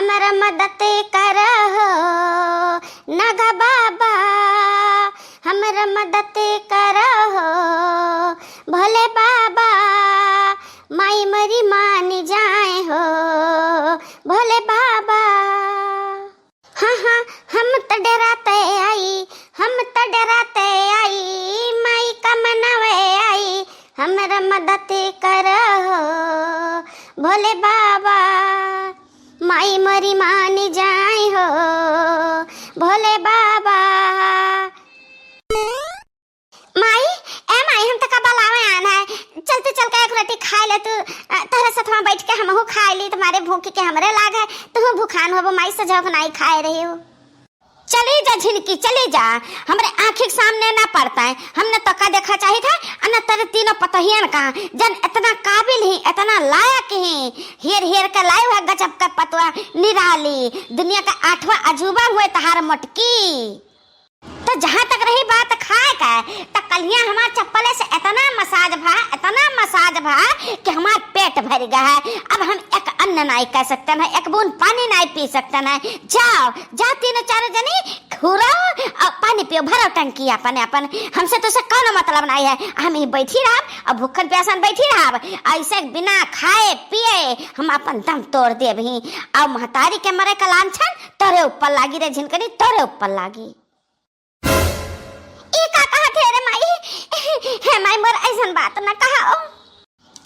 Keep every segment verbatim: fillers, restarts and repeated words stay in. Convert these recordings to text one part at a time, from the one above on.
हमर मदद करहो नागा बाबा, हमर मदद करहो भोले बाबा, माई मोरी मान जाए हो भोले बाबा। हाँ, हाँ, हम त डेराते आई, हम त डेराते आई, माई का मनावे आई, हमर मदद करहो भोले बाबा, माई मोरी मान जाए हो भोले बाबा। माई, ए माई, हम तका बलावे आन है, चलते चल के एक रोटी खाए ले तू, अ, तोहरे सथवा बैठ के हमहू खाए ली, तुम्हारे भूख के हमरे लाग है, तू भूखान होबो माई, सजौक नाई खाए रही हो। चली जा झिनकी, चली जा, हमरे आँखी के सामने ना पड़ता है, हमने तका देखा चाहित है, अ न तेरे तीनों पतोहियन का, जन इतना काबिल ही, इतना लायक ही, हेर हेर के लाए हुआ गजब का पतोह निराली, दुनिया का आठवां अजूबा हुए तहार मोटकी। तो जहाँ तक रही बात खाए का, तो कलिया हमार चप्पले से इतना मसाज भा, इतना मसाज भा कि हमार पेट भर गया है। अब हम एक अन्न नाई कर सकते हैं, एक बूंद पानी नाई पी सकते हैं। जाओ, जाओ तीनों चारों जनी घुरो और पानी पियो, भरो टंकी अपन अपन। हमसे तो से कौनो मतलब नाई है, हम ही बैठी रहब और भूखन प्यासन बैठी रहब। ऐसे बिना खाए पिए हम अपन दम तोड़ देब ही। और महतारी के मरे का लांछन तोरे ऊपर लागी रे झिनकनी, तोरे ऊपर लागी। ई का कहत है रे माई? हे माई मोर, ऐसन बात न कहा।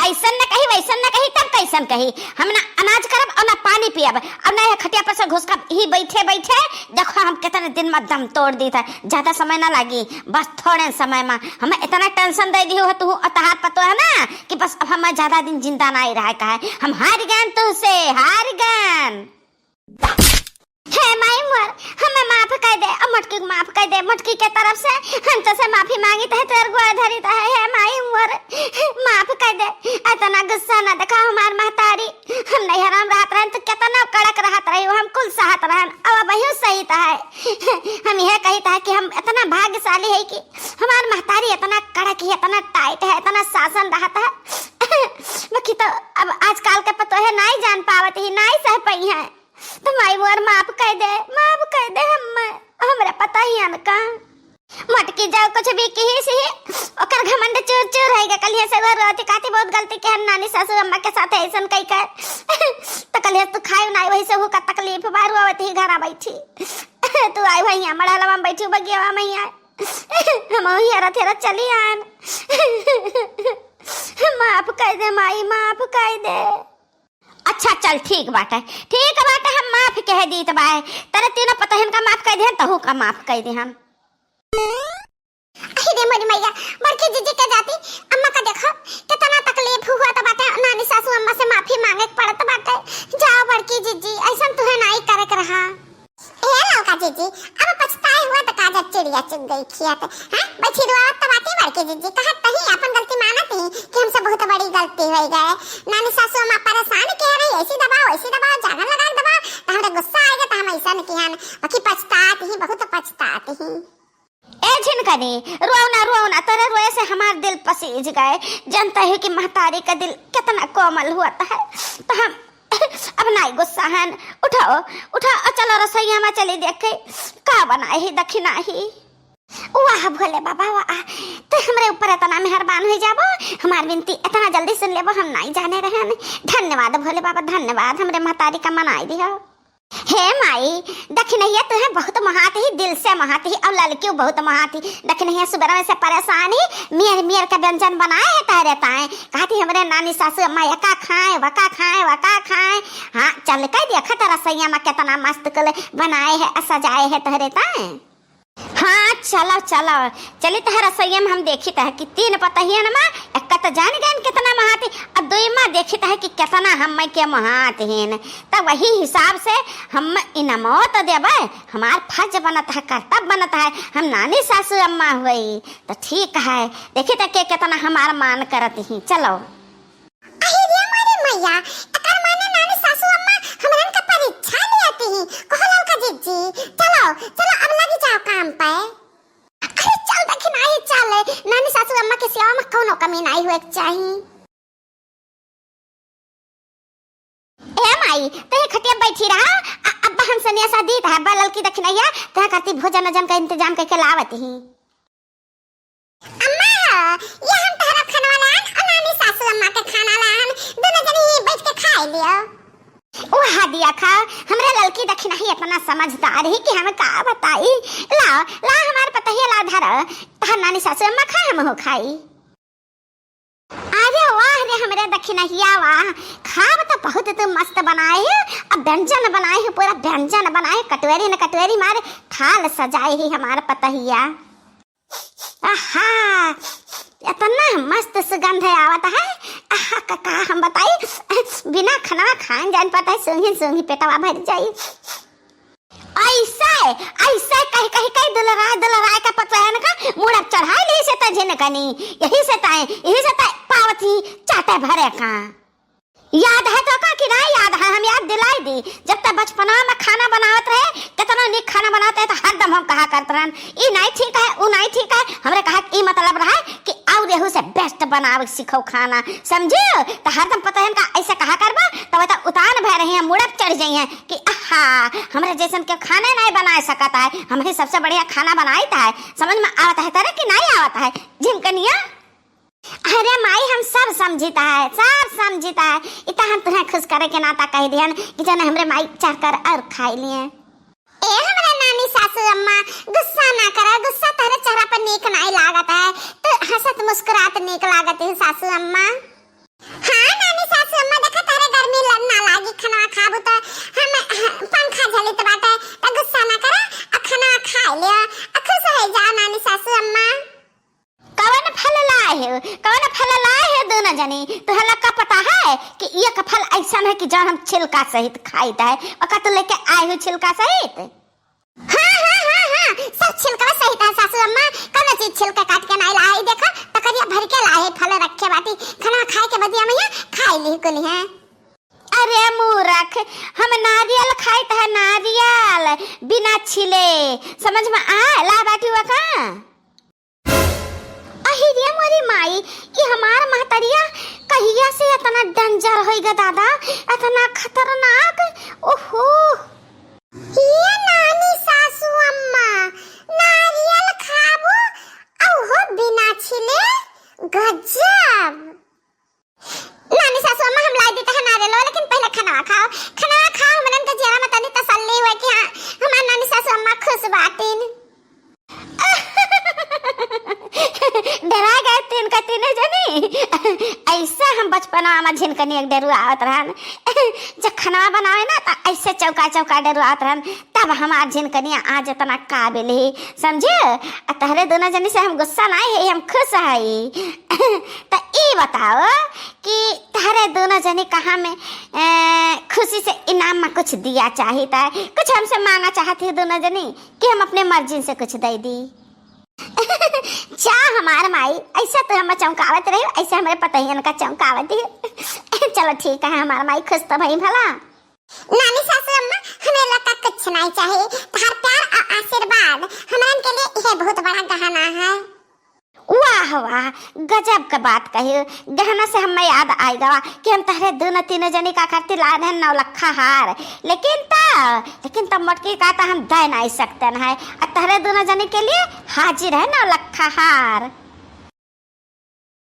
ऐसन न कही, वैसन न कही, तब कैसन कही? हम ना अनाज करब और ना पानी पियब और ना ये खटिया पर से घुसकब। ही बैठे बैठे देखो हम कितने दिन में दम तोड़ दी था। ज्यादा समय ना लागी, बस थोड़े समय में हमें इतना टेंशन दे दी हो तू और तहार पतो है ना कि बस अब हमें ज्यादा दिन जिंदा ना ही रहा का है। हम हार गए तुझसे, हार गए। हे माई मोर, हमें माफ कर दे, अ मोटकी को माफ कर दे, मोटकी के तरफ से हम तो से माफी मांगी तहे, तोर गोड़ धरी तहे, हे माई मोर, माफ कर दे, इतना गुस्सा ना दिखा हमार महतारी, हम नैहरा में रहत रहन तो कितना कड़क रहत रही, हम कुल सहत रहन, अब अबहियो सही तहे, हम यह कही तहे कि हम इतना भाग्यशाली है कि हमार महतारी इतना कड़क ही, इतना टाइट है, इतना शासन रहत है, बाकी तो अब आजकल के पतोहे नाई जान पावत ही, नाई सह पई है। तो माई मोर माफ कर दे, माफ कर दे, हम, हमरा पता ही अनका। मटकी जाओ कुछ भी कही सी, ओकर घमंड चूर चूर है गे। कलिया से वो रोती कहती बहुत गलती के हम नानी सासू अम्मा के साथ ऐसन कई कर। तो कलिया तू खाए ना, वही से हुका तकलीफ बा, रोवत ही घरा बैठी। तू आई हुई यहाँ मड़हलवा में बैठी बगियावा में यहाँ। हम वही हरा थेरा चली आन। माफ कर दे माई, माफ कर दे। अच्छा चल ठीक बाटे, ठीक बाटे, हम माफ कह दीत बाए। तेरे तीनों पतोहन का माफ कह दिहन, तहू का माफ कह दिहन। अरे रे मोरी मैया, बड़की जीजी के जाती अम्मा का देखो, कितना तकलीफ हुआ तो बाटे, नानी सासू अम्मा से माफी मांगे के पड़त बाटे। जाओ बड़की जीजी, ऐसन तुहे नाई करे के रहा। ए ललका जीजी, अब पछताए हुआ तो का जब चिड़िया चुग गई खिया तो, हैं? बैठी रोवत तो बाटी बड़की जीजी, कहत तही अपन गलती मानत ही कि हमसे बहुत बड़ी गलती हो गए। नानी सासू अम्मा परेशान कह रही, ऐसी दबाओ, ऐसी दबाओ, जागन लगा के दबाओ, तो हमरे गुस्सा आएगा तो हम ऐसा नहीं किया, बाकी पछतात ही, बहुत पछतात ही। ए झिनकनी, रोओ ना, रोओ ना, तेरे रोए से हमार दिल पसीज गए। जनता है कि महतारी का दिल कितना कोमल होता है, तो हम अब नाई गुस्सा हन। उठाओ, उठाओ, चलो रसोईया में चली देखे, का बनाए ही दखिना ही। वाह भोले बाबा वाह, तो हमरे ऊपर इतना मेहरबान हो जाबो, हमार विनती इतना जल्दी सुन लेबो, हम नाई जाने रहन। धन्यवाद भोले बाबा, धन्यवाद, हमरे महतारी का मनाई दिहो। हे माई, दखिनहिया तुहे बहुत महात ही, दिल से महात ही, और ललकियो बहुत महात ही। दखिनहिया सुबह में से परेशान ही, मियर मियर का व्यंजन बनाए है तहरे ताए। कहती हमरे नानी सासू अम्मा एका खाए, वका खाए, वका खाए। हाँ, चल के देखा तो रसोईया में कितना मस्त कुल बनाए है, सजाए है तहरे ताए। हाँ, चलो, चलो, चली तह रसोईया में हम देखी तह कि तीन पतहियन में एक तो जान गए कितना महात ही, और दुई में देखी तह कि कितना हम के महात हीन। तब वही हिसाब से हम इनमो तो देबे, हमार फर्ज बनत है, कर्तव्य बनत है, हम नानी सासू अम्मा हुई तो ठीक है। देखी तह के कितना हमार मान करत ही। चलो। अहि रे मोरी मैया, एकर माने नानी सासू अम्मा हमरन का परीक्षा लेती ही। कहो ललका जीजी, चलो, चलो अब लगी जाओ काम पे। अरे चल दखिनही चल, नानी सासू अम्मा के सेवा में कौनो कमी नाई हुए के चाही। ए माई, तही खटिया बैठी रहा, अ-, अब्बा हम सनेसा दीत है, अब्बा ललकी दखिनहिया, तह करती भोजन ओजन का इंतजाम कइके लावत ही। अम्मा हो, ये हम तहरा खनवा लान, और नानी सासू अम्मा के खाना लान, दोनों जनी ही बैठ के खाए लियो। ओ हदिया खा, हमरे ललकी दखिनही इतना समझदार ही कि हम का बताई। लाओ, लाओ हमार पतहिया लाओ धरो, तहर नानी सासू अम्मा खाए, हम हो खाई। अरे वाह रे हमरे दखिनहिया वाह, खाब त बहुत तू मस्त बनाए हो, अब व्यंजन बनाए हो, पूरा व्यंजन बनाए हो, कटोरी न कटोरी मारे थाल सजाए ही हमार पतहिया। आहा, इतना मस्त सुगंध आवत है, आहा का, का हम बताई, बिना खनवा खान जान पता है, सूंघी सूंघी पेटवा भर जाई। ऐसे, ऐसे कह, कह, कह दुलराय, दुलराय का पतोहन का मूड़ अब चढ़ाई ली से त झिनकनी। यही से ताए, यही से ताए पावत ही चाटे भरे का। याद है तो का कि ना याद है, हम याद दिलाई दी। जब तक बचपना में खाना बनावत रहे, कितना नीक खाना बनाते हैं तो हरदम हम कहा करत रहन, "ई नहीं ठीक है, ऊ नहीं ठीक है।" हमरे कहा कि ई मतलब रहा कि और एहू से best बनावे सीखो खाना, समझियो? तो हरदम पतोहन का ऐसे कहा करबा, तब तो उतान भय रही हैं, मुड़प चढ़ जाई हैं कि आहा, हमरे जैसन के खाने नहीं बना सकत है, हम ही सबसे बढ़िया खाना बनाइत है। समझ में आवत है तरे कि नहीं आवत है, झिनकनिया? अरे माई, हम सब समझित है, सब समझित है। इतना हम तुहें खुश करे के नाता कह दिहन कि जने हमरे माई चढ़कर और खाई लिए। ए हमरा नानी सासू अम्मा, गुस्सा ना करा, गुस्सा तहरे चेहरा पर नीक नाई लागत है, तो हंसत मुस्कुरात नीक लागत है सासू अम्मा। हाँ नानी सासू अम्मा, देखा तहरे गर्मी ल-, ना लागी, खनवा खाबू तो हम, हाँ, पंखा झलित बाटे, तो गुस्सा ना करा, आ खनवा खा लियो, आ खुश हो जा नानी सासू अम्मा। कवन फल लाए हो, कवन फल लाए हो दोनों जनी? तुहला का पता है कि ये का फल ऐसा है कि जौन हम छिलका सहित खाइत है, ओका तो लेके आए हो छिलका सहित? हाँ, हाँ, हाँ, हाँ, सब छिलका सहित है सासू अम्मा, कौनो चीज छिलका काट के नहीं लाए। देखो, टकरिया भर के लाए, फल रखे बाटी, खाना खाए के बदिया में ये खाए ली कुल है। अरे मूरख, हम नारियल खाइत है, नारियल बिना छिले, समझ में आ ला बाटी हुआ का? अहि रे मोरी माई, ई हमार महतरिया कहिया से इतना danger होई ग दादा, इतना खतरनाक। ओहो। ये नानी सासू अम्मा, नारियल खाबो, अहो बिना छिले, गजब। नानी सासू अम्मा, हम लाई देते हैं नारियल, लेकिन पहले खाना खाओ, खाना खाओ, हमरन के जियरा में तनी तसल्ली हुए कि हाँ, हमार नानी सासू अम्मा खुश बाटिन। डरा गए तीन का तीने जनी। ऐसा हम बचपना में झिनकनी एक डेरू आवत रहन। जब खाना बनावे ना, तो ऐसे चौका चौका डेरू आवत रहन। तब हमार झिनकनिया आज इतना काबिल ही, समझे? आ तहरे दोनों जनी से हम गुस्सा नहीं है, हम खुश है। तो ई बताओ कि तहरे दोनों जनी कहाँ में, ए, खुशी से इनाम में कुछ दिया चाहित है, कुछ हमसे मांगा चाहती है दोनों जनी कि हम अपने मर्जी से कुछ दे दी? जा हमार माई, ऐसा तो हम चौंकावत रही, ऐसे हमरे पतहियन का चौंकावत ही। चलो ठीक है हमार माई, खुश तो भई भला। नानी सासू अम्मा, हमें लोग का कुछ नहीं चाहिए, तहार प्यार और आशीर्वाद हमरन के लिए यह बहुत बड़ा गहना है। वाह वाह, गजब का बात कही। गहना से हमें याद आइ गवा कि हम तहरे दोनों तीनों जनी का खातिर लाए हैं नौलखा हार, लेकिन त, लेकिन त मोटकी का त हम दे नहीं सकते न है, और तहरे दोनों जनी के लिए हाजिर है नौलखा हार।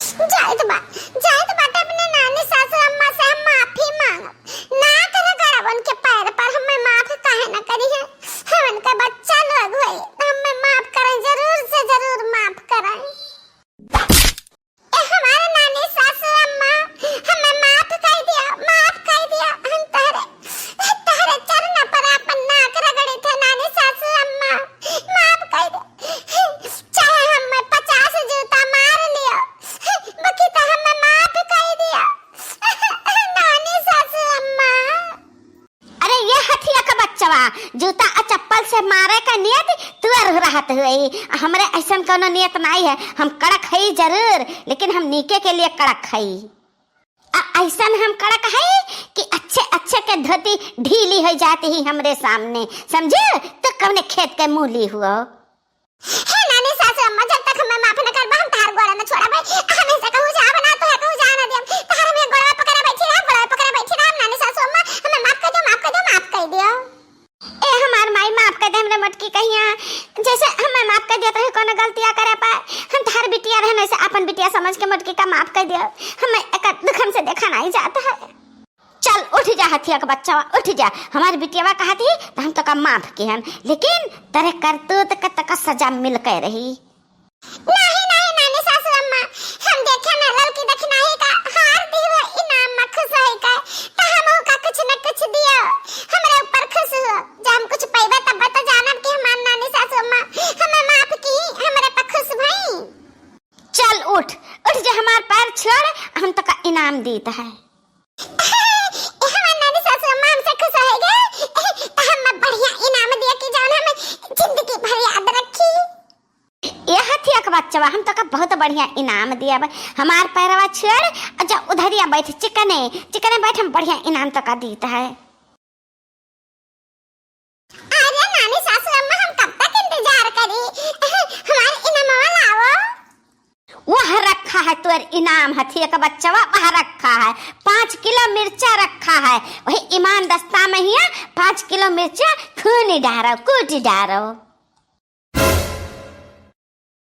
जाइत बा, जाइत बाटे अपने नानी सासू अम्मा से हम माफी मांगब। ना करे गड़बन के पैर पर हमें माफ काहे ना करी है। हमन के बच्चा लोग होई, हमें माफ करें, जरूर से जरूर माफ करें। ए हमारे नानी सासू अम्मा, हमें माफ कर दिया, माफ कर दिया। हम तहरे, तहरे चरण पर अपन नाक रगड़े थे नानी सासू अम्मा, माफ कर दिया। चाहे हमें पचास जूता मार लियो, बाकी तो हमें माफ कर दिया। नानी सासू अम्मा। अरे ये हथिया का बच्चवा, जूता आ चप्पल से मारे का नियत तुअर रहत हुई। हमरे ऐसन कोनो नियत नाई है। हम कड़क हई जरूर, लेकिन हम नीके के लिए कड़क हई। आ ऐसन हम कड़क हई कि अच्छे अच्छे के धोती ढीली हो जाती ही हमरे सामने, समझे? तो कौने खेत के मूली हुआ। हे नानी सासू अम्मा, जब तक हमें माफ न करबा, हम तहार गोड़ा न छोड़बे। हमें से कहू जा बना, तो है कहू जा ना दियम। तहार हमें गोड़ा पकड़े बैठी रहा, गोड़ा पकड़े बैठी रहा, नानी सासू अम्मा, हमें माफ कर पर, हम तोहार बिटिया रहन, ऐसे अपन बिटिया समझ के मोटकी का माफ कर दियो। हमें एक दुख हमसे देखा नहीं जाता है। चल उठ जा हथिया के बच्चा, उठ जा। हमार बिटिया कहत ही तो हम तोका माफ किहन, लेकिन तोरे करतूत का तोका सजा मिल के रही। नहीं, नहीं, नानी सासू अम्मा, हम देखे ना ललकी दखिनाही का हार दी हो इनाम में खुश होई का, तो हम का कुछ न कुछ दियो, हमरे ऊपर खुश हो। जब हम कुछ पइबे तब तो जानब कि हमार नानी सासू अम्मा हमें माफ की, हमरे पर खुश भई। चल उठ, उठ जे हमार पैर छोड़, हम तोका इनाम दीत है। हमार नानी सासू अम्मा हमसे खुश होई गए, तो हम बढ़िया इनाम दिया कि जौन हम जिंदगी भर याद रखी। ए हथिया के बच्चवा, हम तोका बहुत बढ़िया इनाम दिया बा। हमार पैरवा छोड़ और जा उधरिया बैठ, चिकने चिकने बैठ, हम बढ़िया इनाम तोका दीत है। अरे नानी सासू अम्मा, हम कब तक इंतजार करी? हमार इनामवा लाओ। वह रखा है तोर इनाम, हथिया के बच्चवा, वह रखा है। पाँच किलो मिर्चा रखा है, वही ईमान दस्ता में हिया पाँच किलो मिर्चा खून डारो, कूट डारो।